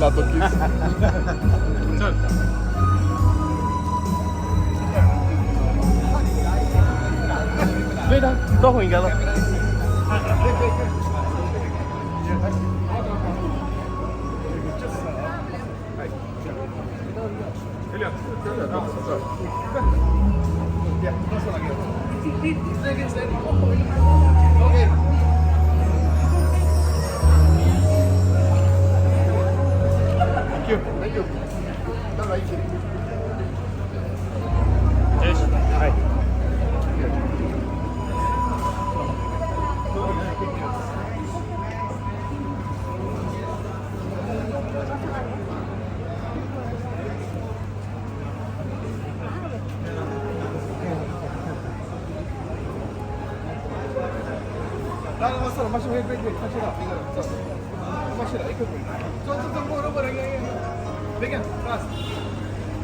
लातो किस. चल.对的，都很应该了。Thank you, thank you. Hi.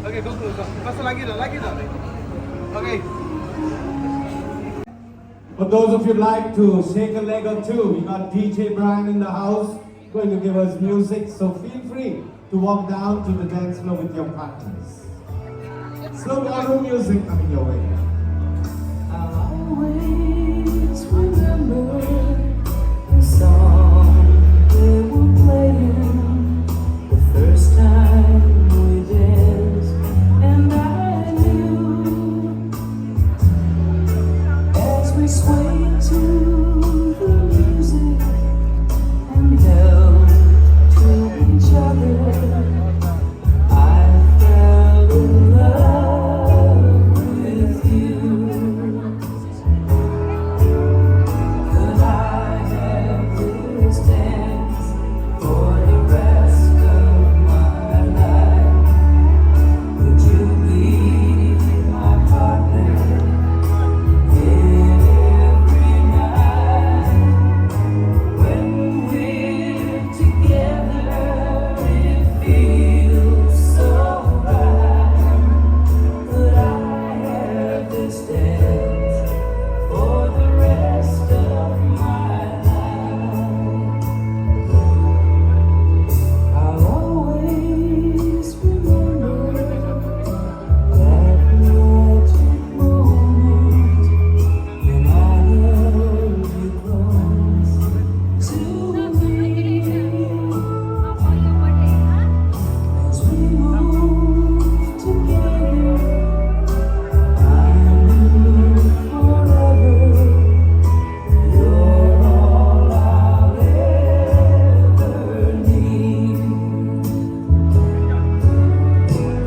Okay, go, go, go. Basta lagi dah, lagi dah. Okay. For those of you who like to shake a leg or two, we got DJ Brian in the house going to give us music, so feel free to walk down to the dance floor with your partners. Slow ballroom music coming your way. I'll always remember the song they were playing the first time we danced, and I knew as we swayed to the music and held to each other, I fell in love with you. Could I have this dance for the rest of my life? Would you be my partner every night? When we're together, it feels so right. Could I have this dance for the rest of my life? I'll always remember that magic moment when I held you close to me. As we moved together, I knew forever you're all I'll ever need.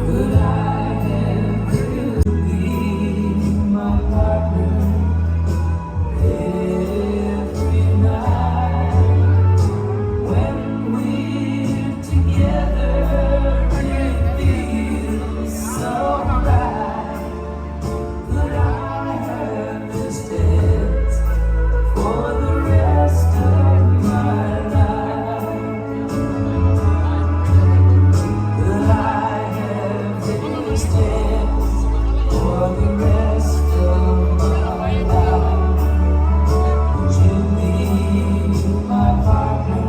Could I have you be my partner every night? When we're together, it feels so right. Could I have this dance for the rest of my life? Could I have this dance for the rest of my life? Would you be my partner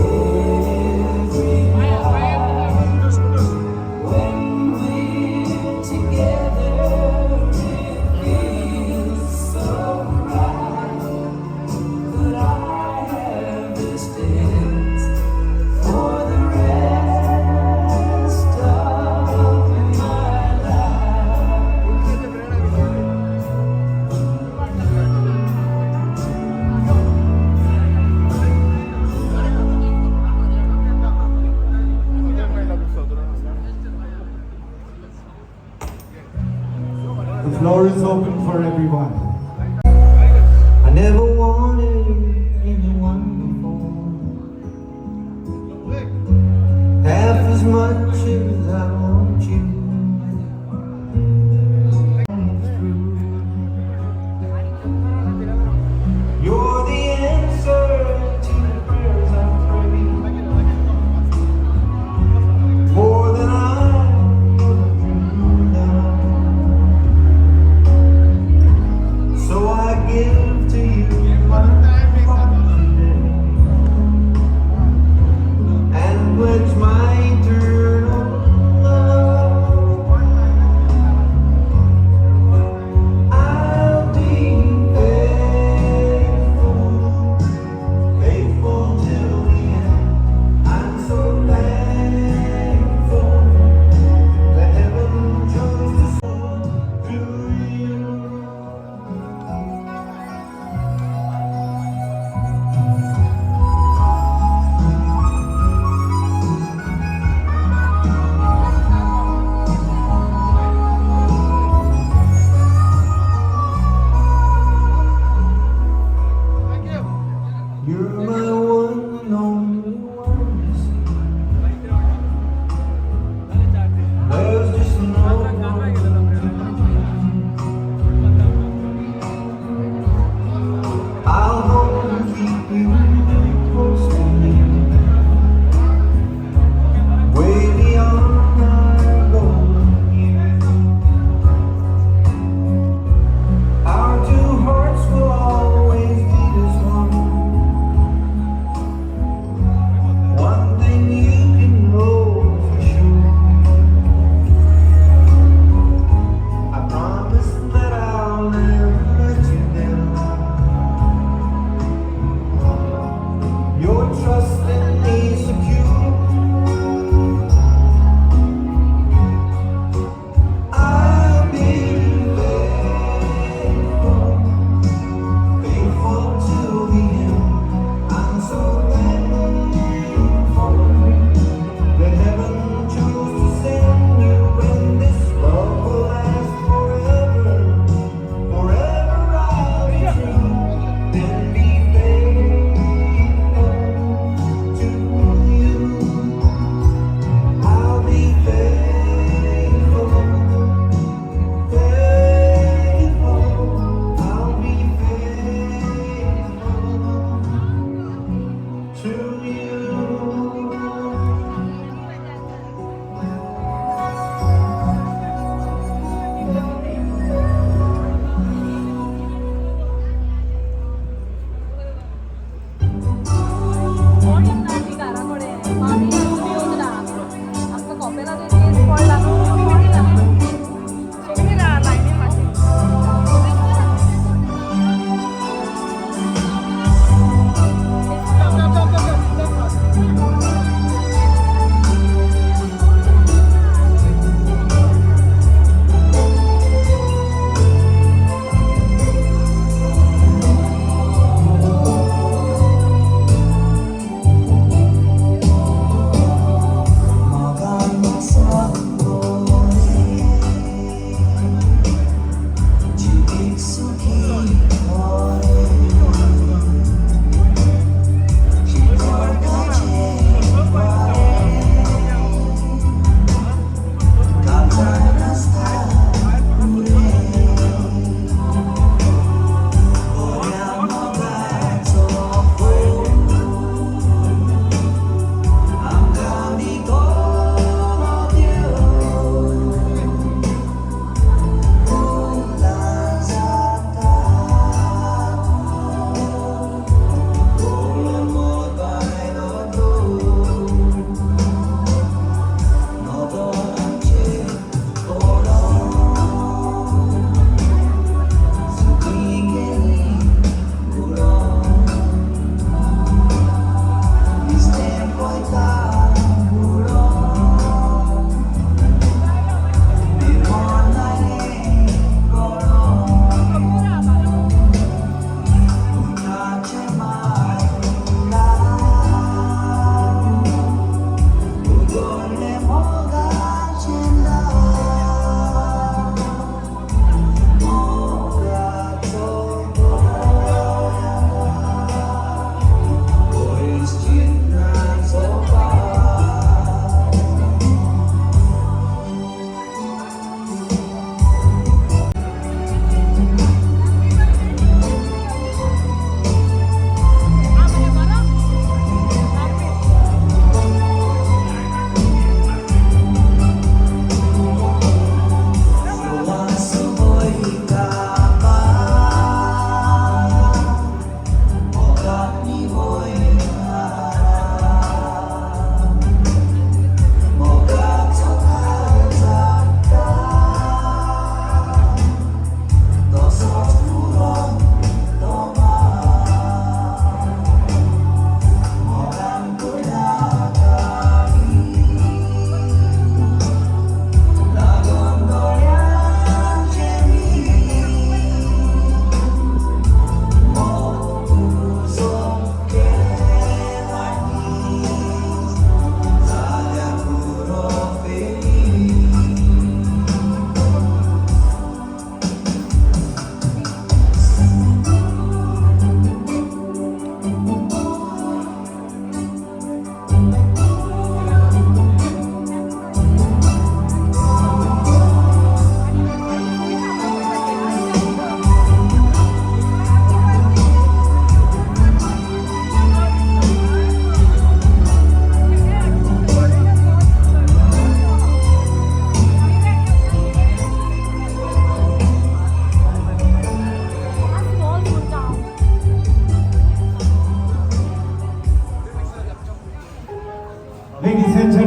every night? When we're together, it feels so right. Could I have this dance for the rest of my life? The floor is open for everyone. I never wanted anyone before, half as much as I want you. Through. You're the answer to the prayers I pray, more than I ever dreamed of. You're my one and only one, you see. There's just no one to compare. I'll hold and keep you close to me, way beyond our golden years. Our two hearts will always beat as one.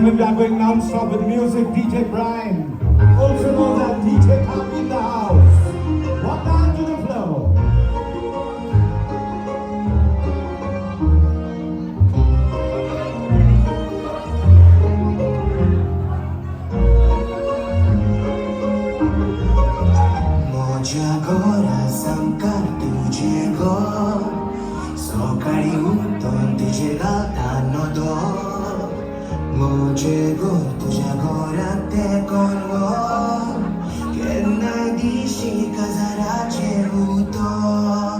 gentlemen, we are going non-stop with music. DJ Brian, also known as DJ Pop in the house. Walk down to the floor. म्हज्या घरा सामकार तुजें घर सकाळीं उठून तुजें घालता नदर म्हजें घर तुज्या घराक तेंकोन व्हर केन्नाय दिशी काजाराचें उतर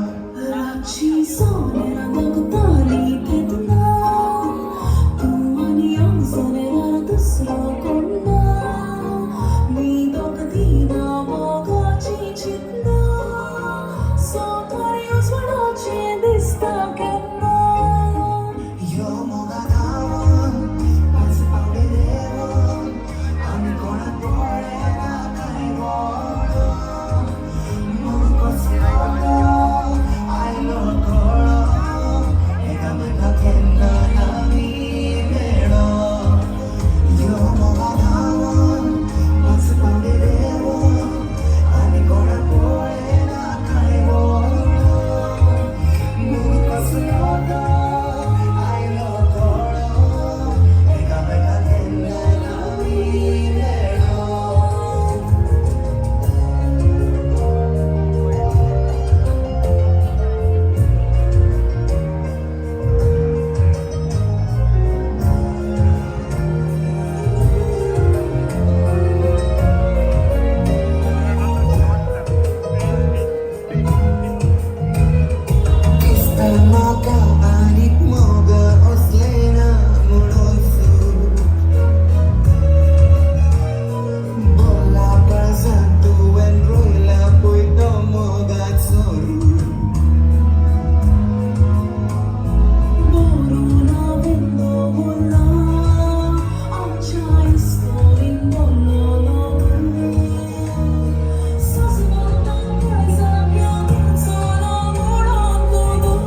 रातची सोनेरा वखदाली तेन्ना तूं आनी हांव सोनेरार दुसरो कोण ना न्हीदोंक दिना मोगाची चिंतना सकाळीं उजवाडाचें दिसता केन्ना. यो मोगा धांवन पांच पावले देंवन आनी कोणाक पळयना कांय वळोन मोग कसलो तो आयलो कळोन एकामेका केन्ना आमी मेळो. यो मोगा धांवन पांच पावले देंवन आनी कोणाक पळयना कांय वळोन मोग कसलो तो आयलो कळोन एकामेका केन्ना आमी मेळो. दिसता म्हाका आनीक मोग असलें ना म्हणून सूख बोला काळजांत तुवें रोयला पळय तो मोगाचो रूख. बरोवन हांवें दवरला आमच्या इस्कोरीन बोल्लोलो सजवता काळजाक यादींचो म्हणून तूं.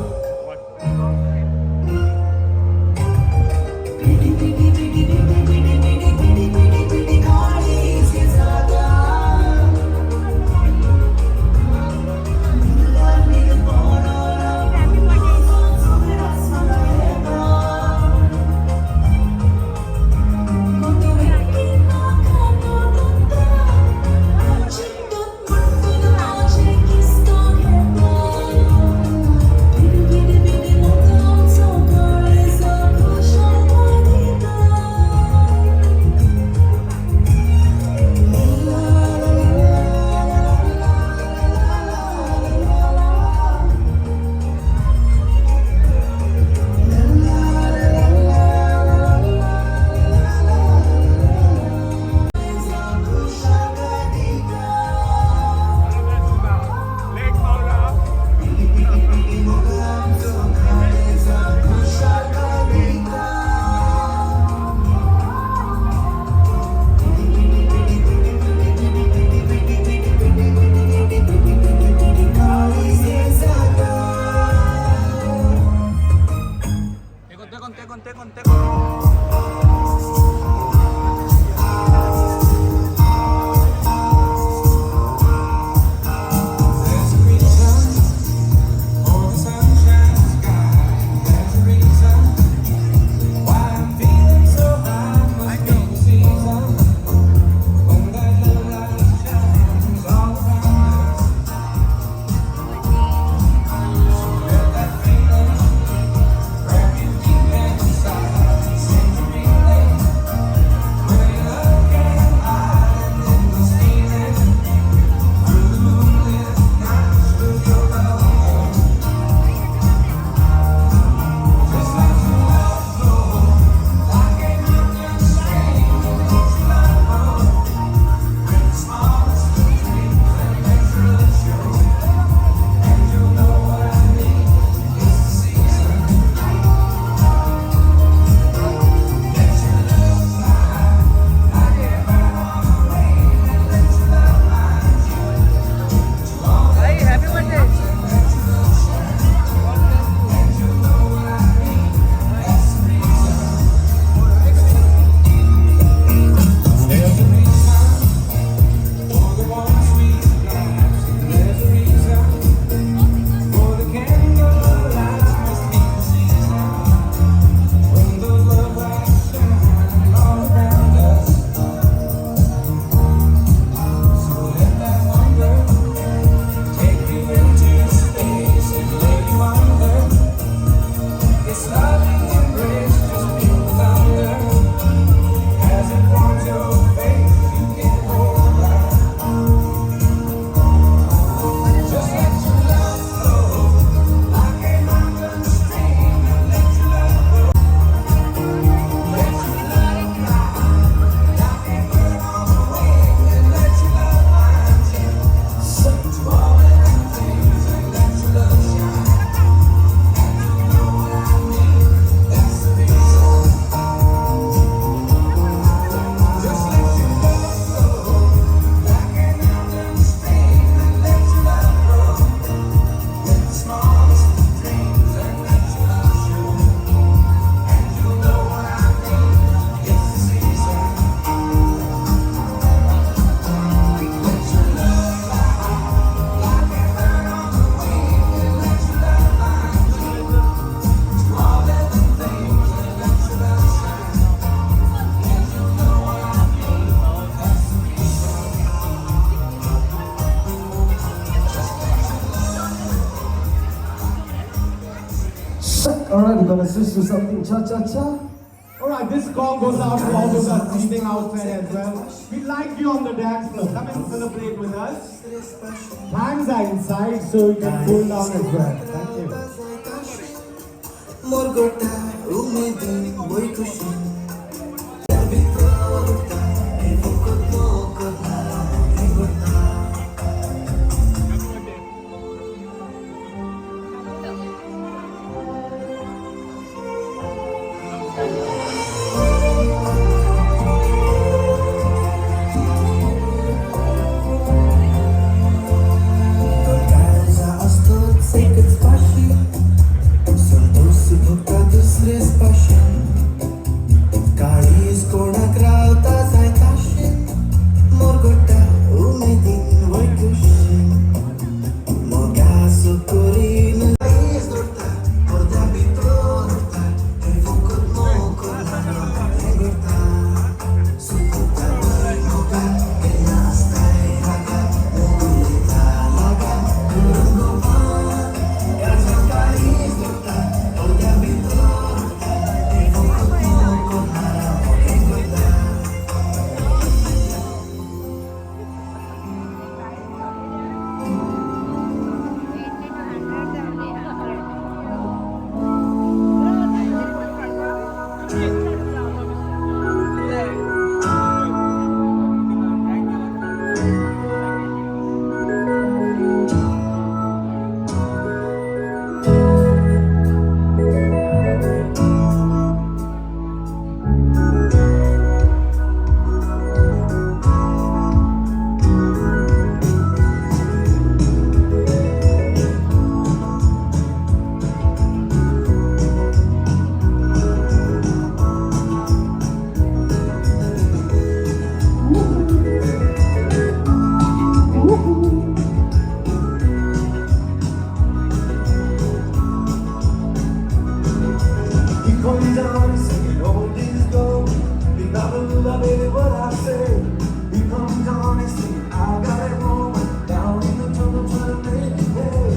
पिटी पिटी पिटी पिटी पिटी पिटी पिटी पिटी पिटी काळीज जाता नील पडला सुरस येता. Leg power up. There's a reason for the sunshine sky. There's a reason why I'm feeling so high. Must be the season when that little light shines all around us. So let that feeling wrap you deep inside. Alright, we're gonna switch to something cha-cha-cha. All right, this call goes out to all those are sitting outside as well. We like you on the dance floor. Come and celebrate with us. Fans are inside, so you can cool down as well. Thank you. He comes down singing old days gone. He never love it what I say. He comes down and singing I got it wrong. Down in the tunnel trying to make it pay.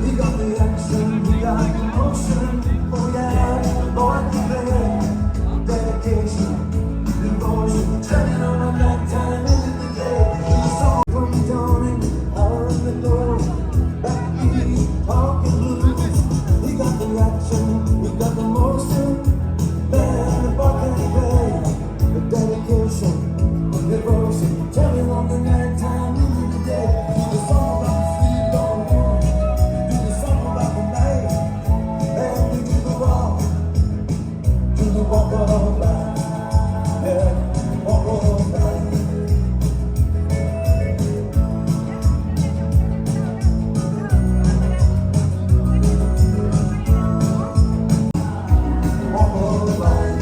He got the action, he got the motion. Oh yeah, the boy can play. Dedication, devotion, turning on a black time into the day. The song comes down and out the door. Backbeat, talking blues. He got the action, he got the motion. Man, the boy can play. The dedication, devotion, turning on the night time into the day. Do the song about the sweet long woman. Do the song about the night. And we do the walk, do the walk of life. Yeah, walk of life. Walk of life.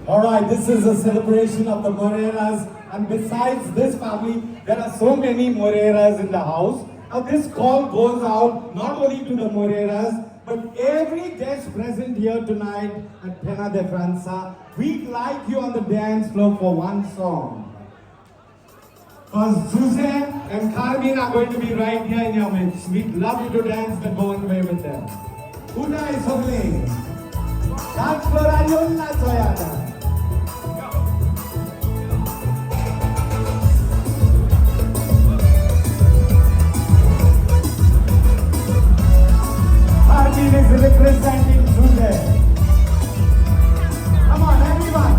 All right, this is a celebration of the Moreiras, and besides this family, there are so many Moreiras in the house. Now, this call goes out not only to the Moreiras, but every guest present here tonight at Penha de França. We'd like you on the dance floor for one song. Because Suzanne and Carmen are going to be right here in your midst. We'd love you to dance the Goan way with them. Unai Sogle. Dance floor Ayun Toyota. Arjun is representing Suzanne. Come on, everyone.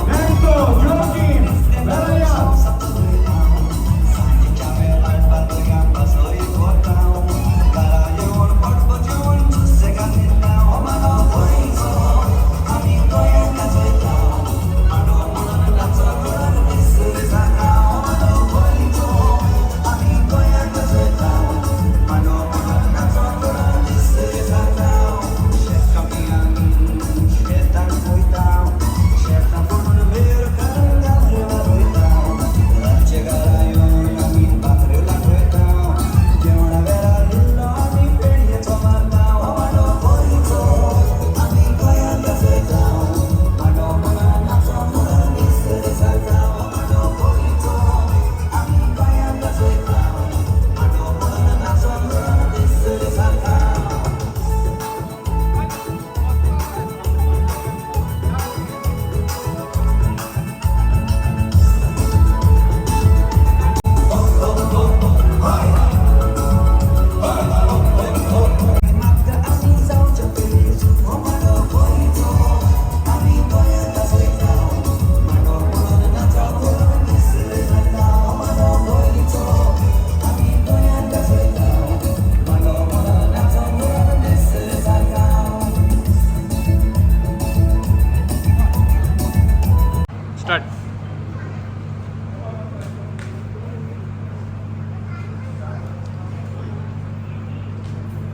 Nanto, Joaquin, Belaya.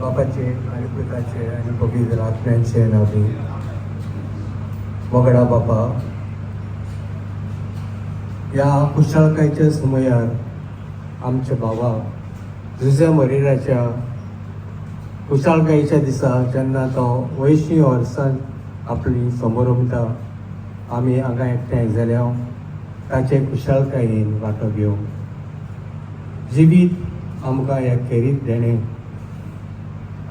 बापाचे आनी पुताचे आनी पवित्र आत्म्यांचे नावी. मोगडा बापा, ह्या कुशळकायच्या समयार आमच्या बाबा जुझ्या मरिराच्या कुशळकायेच्या दिसा जेन्ना तो 80 वर्सां आपली समारंभता, आमी हांगा एकठांय जाल्या ताचे कुशळकायेन वांटो घेवंक. जिवीत आमकां हें खेरीत देणें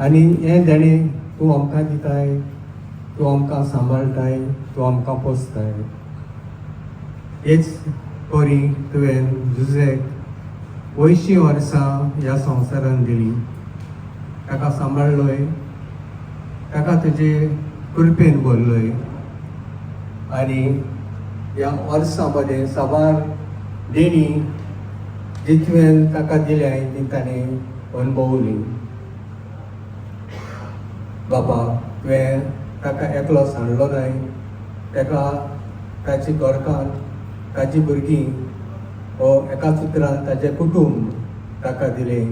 आनी हें देणें तूं आमकां दिताय, तूं आमकां सांबाळटाय, तूं आमकां पोसताय. हेच परी तुवें जुझेक 80 वर्सां ह्या संवसारान दिली. ताका सांबाळलोय, ताका तुजे कृपेन भरलोय आनी ह्या वर्सां मदें साबार देणी जी तुवें ताका दिल्याय ती ताणें अणभवली. बाबा, तुवें ताका एकलो सांडलो नाय. ताका ताची घरकान्न, ताची भुरगीं हो एकाच उतरान ताचें कुटूंब ताका दिलें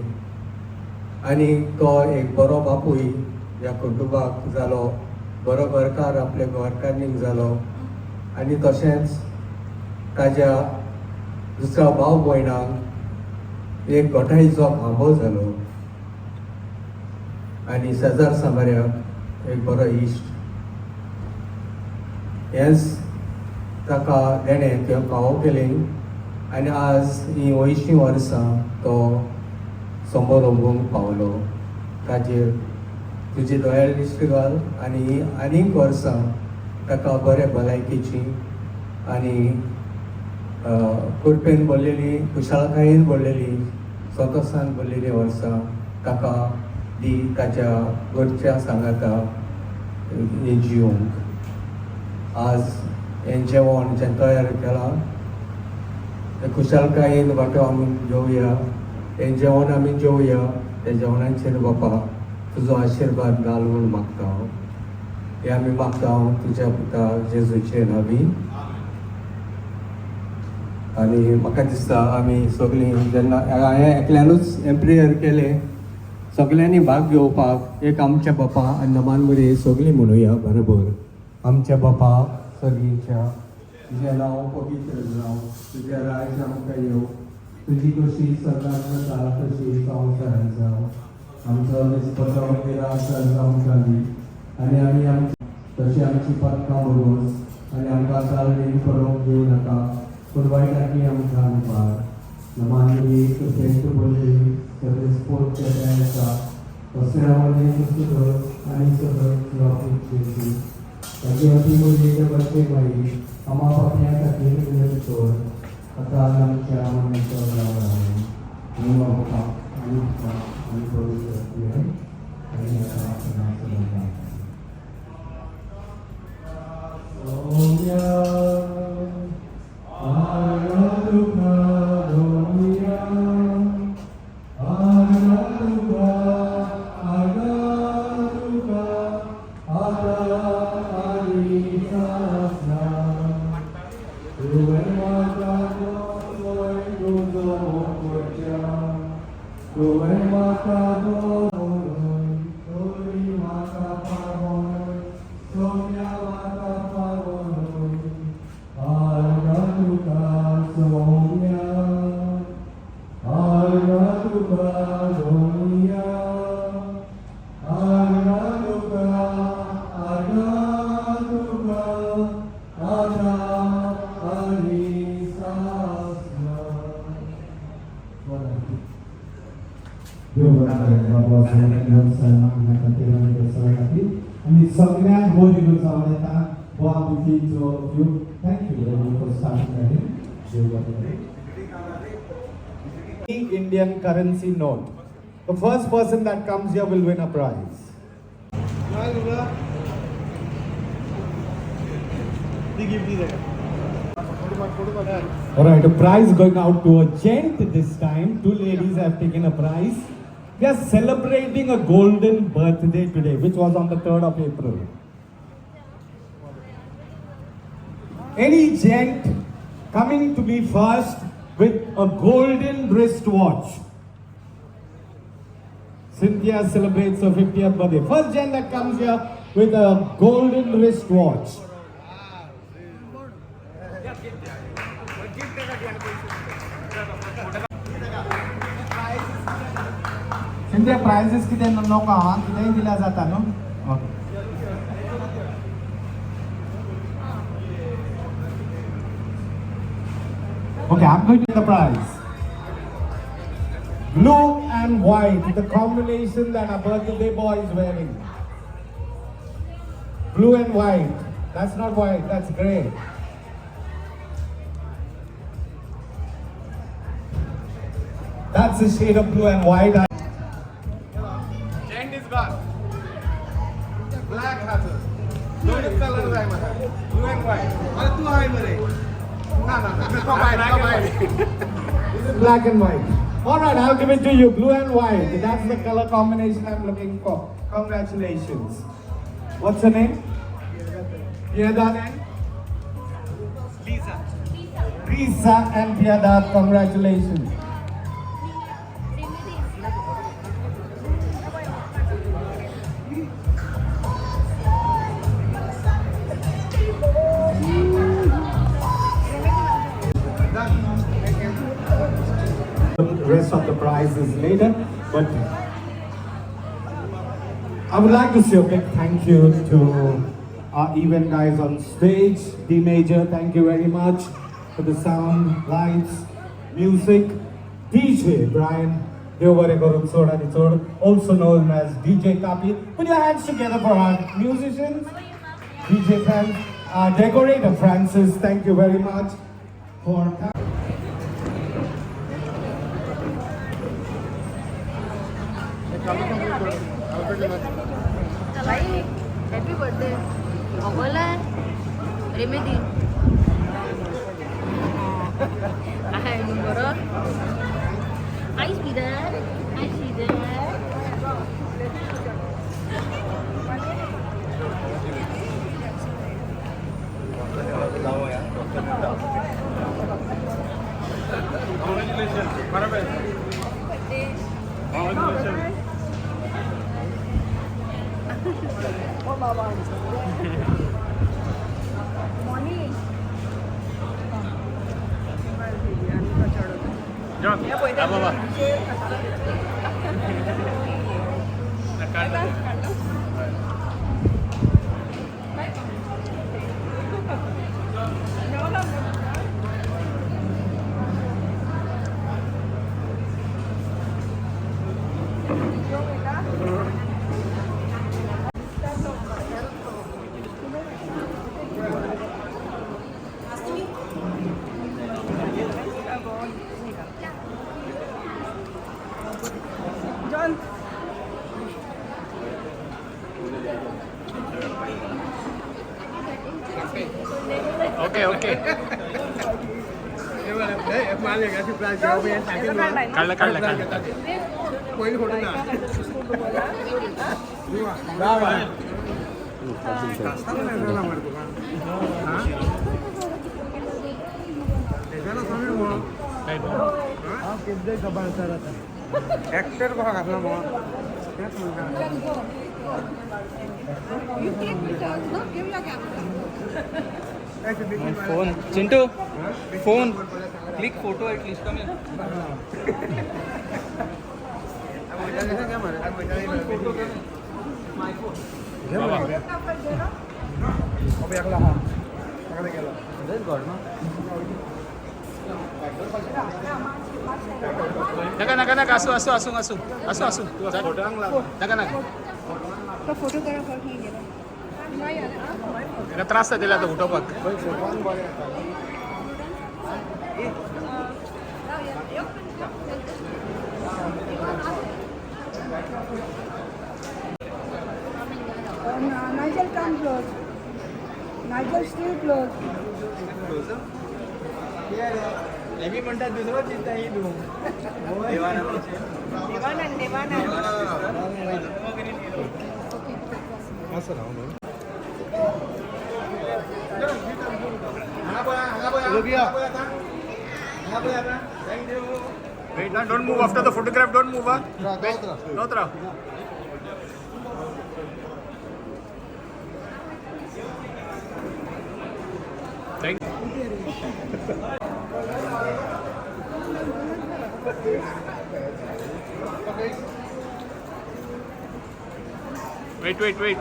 आनी तो एक बरो बापूय ह्या कुटुंबाक जालो, बरो घरकार आपल्या घरकान्नीक जालो आनी तशेंच ताज्या दुसऱ्या भाव भयणांक एक गोठायेचो खांबो जालो आनी शेजार सामाऱ्याक एक बरो इश्ट. हेंच ताका देणें तुवें फावो केलें आनी आज ही 80 वर्सां तो समारंभूंक पावलो. ताजेर तुजी दयाळ दिश्टी घाल आनी ही आनीक वर्सां ताका बरे भलायकेची आनी कृपेन भरलेली, खुशालकायेन भरलेली, संतोशान भरलेली वर्सां ताका दी, ताच्या घरच्या सांगाता हें जिवंक. आज हें जेवण जें तयार केलां तें खुशालकायेन वांटो आमी घेवया. हें जेवण आमी जेवया. त्या जेवणाचेर बापा तुजो आशिर्वाद घाल म्हूण मागता हांव. हें आमी मागता हांव तुज्या पुता जेजूचे नावी. आनी म्हाका दिसता आमी सगळीं जेन्ना हांवें एकल्यानूच हें प्रेयर केलें, सगळ्यांनी भाग घेवपाक एक आमच्या बापा आनी नमान मरे सगळीं म्हणुया बरोबर. आमच्या बापा सर्गीच्या, तुजें नांव पवित्र जावं, तुजें राज्य आमकां येवं, तुजी कशी सर्गात जाता तशी संवसारांत जावं. आमचो दिसपटो आज आमकां दी आनी आमी आमची तशी आमची पथकां भोगोस आनी आमकां चालणीन पडोवंक दिवं नाका, पूण वायटांतली आमकां पार. नमानली कृपेन बोलली, सगळे स्पोर्ट आसा वस्त्रामध्ये सुद्धा आणि सगळं जेजू ताची अती मुरलीचे बसचे बाई आम्हा पापण्या खातीर विनंती कर, आता आनी आमच्या मरणाच्या वेळार. आमेन. बाबा आनी पुता आनी पवित्र आत्म्यान आनी आता सदां सदां. सोम्या, आर्गां तुका धोणया, आर्गां तुका, आर्गां तुका, आतां आनी सासणां. तुवें म्हाका दोनय तुजो करच्या, तुवें म्हाका दोनय, तरी म्हाका पावोन, सोम्या म्हाका पावोन, आर्गां तुका सोम्या, आर्गां तुका धोणया, आर्गां तुका, आर्गां तुका, आतां आनी सासणां. बरें. देव बरें करूं. बाबा खातीर आनी सगळ्यांक बरी जावन येता. Bon appetit to all of you. Thank you very for starting ahead. देव बरें करूं. Indian currency note. The first person that comes here will win a prize. नाही तुला ती गिफ्ट दी ताका. फोटो मार, फोटो मार. All right, a prize going out to a gent this time. Two ladies have taken a prize. We are celebrating a golden birthday today, which was on the 3rd of April. Any gent coming to me first with a golden wristwatch. Cynthia celebrates her 50th birthday. First gent that comes here with a golden wristwatch. Cynthia, prizes कितें नको हांव कितेंय दिल्यार जाता न्हू? Okay. Okay, I'm going to get the prize. Blue and white, the combination that our birthday boy is wearing. Blue and white. That's not white, that's grey. That's the shade of blue and white. Gent is gone. Black हाचो. दोनच colour जाय म्हाका. Blue and white. अरे तूं हाय मरे. ना ना ना. तो बाय तो बाय. This is black and white. All right, I'll give it to you. Blue and white. That's the color combination I'm looking for. Congratulations. What's her name? Piedad and? Lisa. Lisa and Piedad, congratulations. The rest of the prizes later, but I would like to say a big thank you to our event guys on stage. D Major, thank you very much for the sound, lights, music. DJ Brian Deovarekarun Chod ani Chod, also known as DJ Kapi. Put your hands together for our musicians, DJ fans, our decorator Francis, thank you very much for coming. भाई happy birthday बोला रेमेदी आहे न्हू बरो आयस पिदार आयस पिदार. Congratulations. बरोबर. Congratulations. John, ah, बाबा. Okay okay. काढलं काढलं काढलं. पहिले फोटो ना. एक्टर कसा घातला मग तेच म्हणटा. Phone Chintu, phone click photo at least come. नका नका नका, असू असू असू असू असू असू, नका नका. फोटोग्राफर खंय गेलो? ताका त्रास जातले आतां उठोवपाक. Nigel, come close. Nigel, still close. मी म्हणटा दुसरो चिंता ही तूं. देवानंद, देवानंद. हांगा पळय, हांगा पळय, हांगा पळय आतां, हांगा पळय आतां. Thank you. Wait, now don't move after the photograph. Don't move, huh? Wait, Rawat Rao. Thank Wait, wait, wait.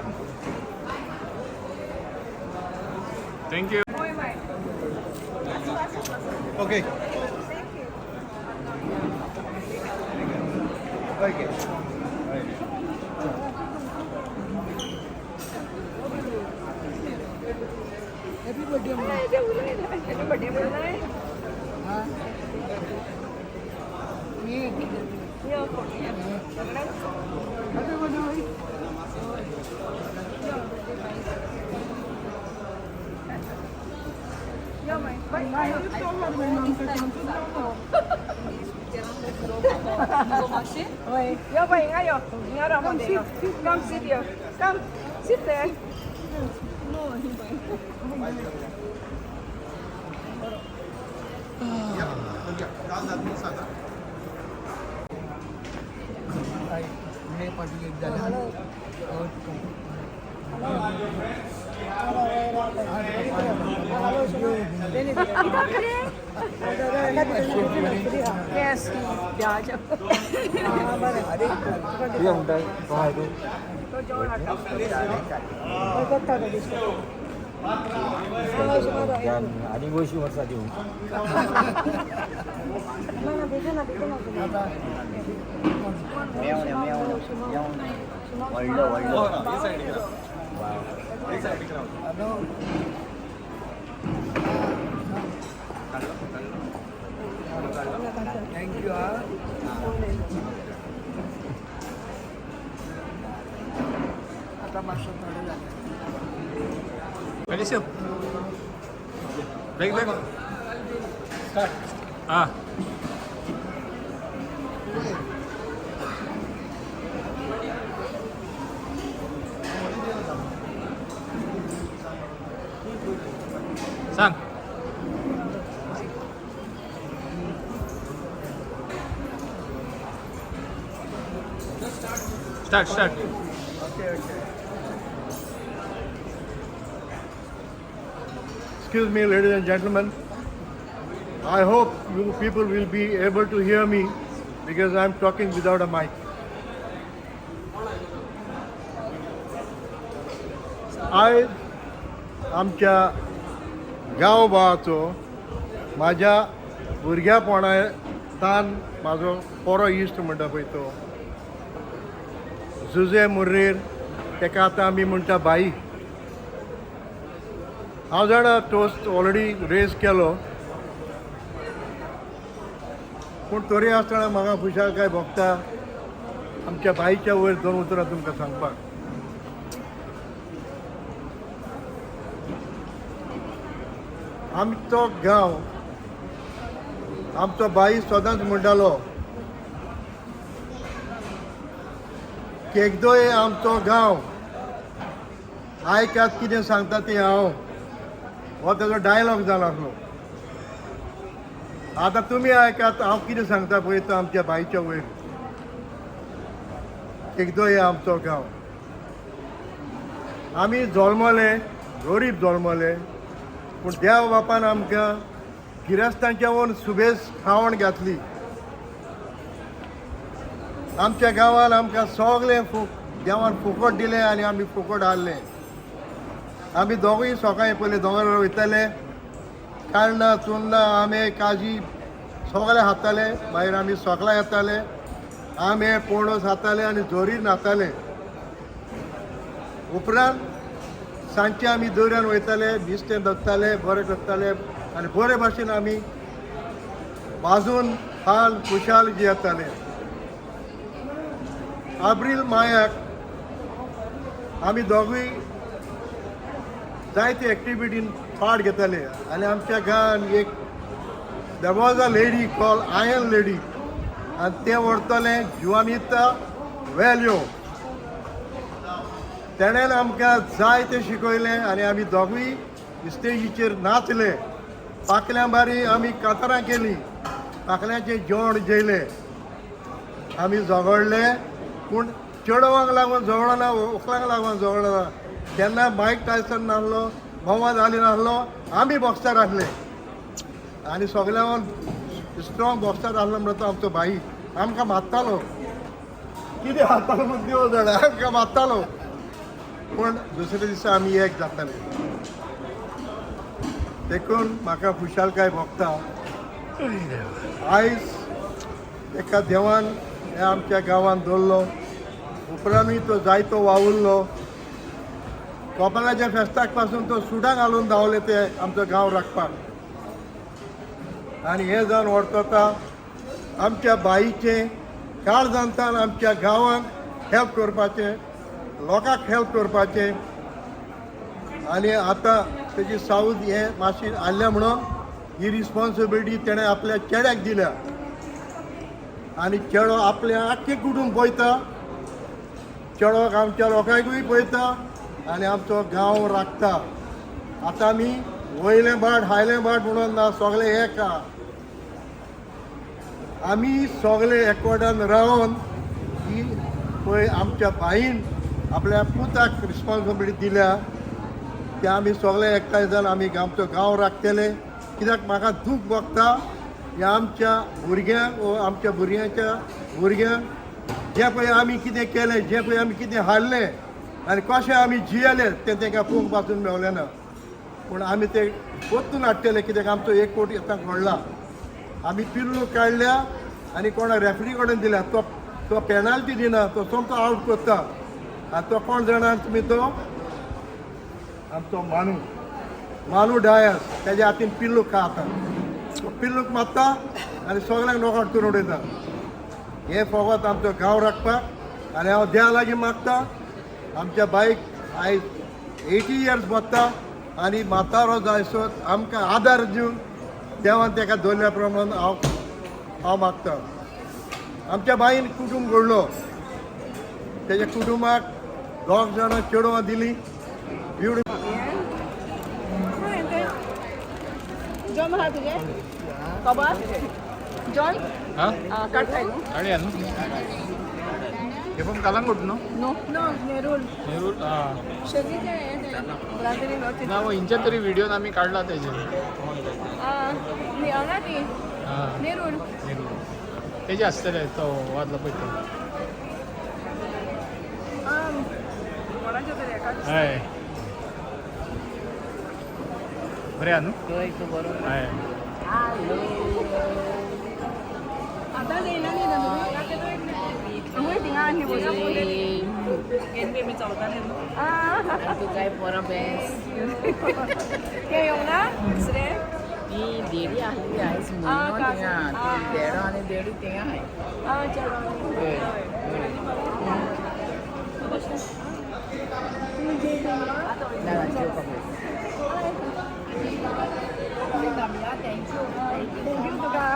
Thank you. Okay. Okay. Happy birthday. Happy birthday. Me. Happy birthday. Yo, boy, ngayo. Come sit. Come sit here. Come sit there. No, he Yes. आनी अंयशीं वर्सां दिवं व्हडलो व्हडलो. Thank you. आता मातसो थोडे जाले. Ready, sir? बेग बेग. Start. Ah. सांग. Start, start. Okay, okay. Excuse me, ladies and gentlemen. I hope you people will be able to hear me because I'm talking without a mic. आयज आमच्या गांवभावाचो म्हाज्या भुरग्यापणातान म्हाजो बरो इश्ट म्हणटा पळय तो जुजे मुर्रेर, तेका आतां आमी म्हणटा बाई. हांव जाणा टोस्ट ऑलरेडी रेज केलो, पूण तरी आसतना म्हाका खुशालकाय भोगता आमच्या बाईच्या वयर दोन उतरां तुमकां सांगपाक. आमचो गांव, आमचो बाई सदांच म्हणटालो केगदोय आमचो गांव, आयकात कितें सांगता तें हांव. हो तेजो डायलॉग जाला आसलो. आतां तुमी आयकात हांव कितें सांगता पळय तो आमच्या बाईच्या वयर. केगदोय आमचो गांव. आमी जल्मले गरीब जल्मले, पूण देव बापान आमकां गिरेस्तांच्या वयर सुबेज खावण घातली. आमच्या गांवान आमकां सगळें देवान फुकट दिलें आनी आमी फुकट हाडलें. आमी दोगूय सकाळीं पयलीं दोंगरार वयताले, काण्णां चुन्नां आंबे काजी सगळें खाताले. मागीर आमी सोकलां येताले, आंबे पणस खाताले आनी झोरी न्हाताले. उपरांत सांजचे आमी दर्यान वयताले, नुस्तें धरताले, बरें करताले आनी बरे भाशेन आमी भाजून खाल खुशाल जियेताले. आब्रील मायाक आमी दोगूय जायते एक्टिविटीन पार्ट घेताले आनी आमच्या गांवान एक there was a lady call iron lady आनी तें व्हरतलें जुवानिता वेल्यो. तेणेन आमकां जायतें शिकयलें आनी आमी दोगूय स्टेजीचेर नाचले. पाकल्या बारी आमी कातरां केली. पाखल्यांचें जेवण जेयलें, आमी झगडले, पूण चेडवांक लागून झगडना, वकलांक लागून झगडना. तेन्ना मायक टायसन नासलो, मोहम्मद अली नासलो, आमी बॉक्सर आसले आनी सगळ्यांक स्ट्रॉंग बॉक्सर आसलो म्हणटा तो आमचो भाई आमकां मारतालो. कितें हातालो म्हूण देव जाणा, आमकां मारतालो, पूण दुसऱ्या दिसा आमी एक जाताले. देखून म्हाका खुशालकाय भोगता. आयज एका देवान ह्या आमच्या गांवांत दवरलो, उपरांतूय तो जायतो वावुरलो. कपेलाच्या फेस्ताक पासून तो सुडां घालून धांवले ते आमचो गांव राखपाक. आनी हें जावन व्हरता आमच्या बाईचें काळजांतल्यान आमच्या गांवांक हेल्प करपाचें, लोकांक हेल्प करपाचें. आनी आतां तेजी सावद हें मातशी आयल्या म्हणून ही रिस्पॉन्सिबिलिटी तेणें आपल्या चेड्याक दिल्या आनी चेडो आपलें आख्खें कुटूंब पळयता, चेडोक आमच्या लोकांकूय पळयता आनी आमचो गांव राखता. आतां आमी वयलें भाट हायलें भाट म्हणून ना, सगळें एक आहा. आमी सगळे एकवटान रावन ही पळय आमच्या बाईन आपल्या पुताक रिस्पॉन्सिबिलिटी दिल्या, ते आमी सगळे एकठांय जावन आमी आमचो गांव राखतले. कित्याक म्हाका दूख भोगता ह्या आमच्या भुरग्यांक वो आमच्या भुरग्यांच्या भुरग्यांक जें पळय आमी कितें केलें, जें पळय आमी कितें हाडलें आनी कशें आमी जियेले तें तांकां पळोवंक पासून मेवलें ना. पूण आमी ते परतून हाडटले, कित्याक आमचो एक कोट आतां घडला. आमी पिल्लू काडल्या आनी कोणा रेफ्री कडेन दिल्या, तो तो पेनाल्टी दिना, तो सोमतो आवट करता. आनी तो कोण जाणा तुमी, तो आमचो मानू, मानू डायस, तेज्या हातीन पिल्लूक खाता, तो पिल्लूक मारता आनी सगळ्यांक नॉकआवट करून उडयता. हें फकत आमचो गांव राखपाक. आनी हांव देवा लागीं मागता आमच्या बाईक आयज 80 इयर्स भोगता आनी म्हातारो जायसर आमकां आदार दिवन देवान ताका दवरल्या प्रमाण हांव हांव मागता. आमच्या बाईन कुटूंब घडलो, तेज्या कुटुंबाक दोग जाणां चेडवां दिली. ब्युटिफूल. जॉन आहा तुजें खबर जॉन काडटाय न्हू? काडया न्हू. हे पण कलंगूट न्हू? No no, Nerul. नेरूल. हां, ना हिंच्या तरी व्हिडिओन आमी काडला तेजे. हांगा ती नेरूल, नेरूल तेजे आसतले तो वाजला पळय तो. हय बरें आहा न्हू? हय. आतां येयला न्ही तुमी थिंगा आनी तुकाय पोरां बेस ते येवंक ना दुसरें ती देडी आसली आयज म्हयनो थिंगा, ती देडो आनी देडी थिंगा आहाय. आं चलो. Thank you तुका.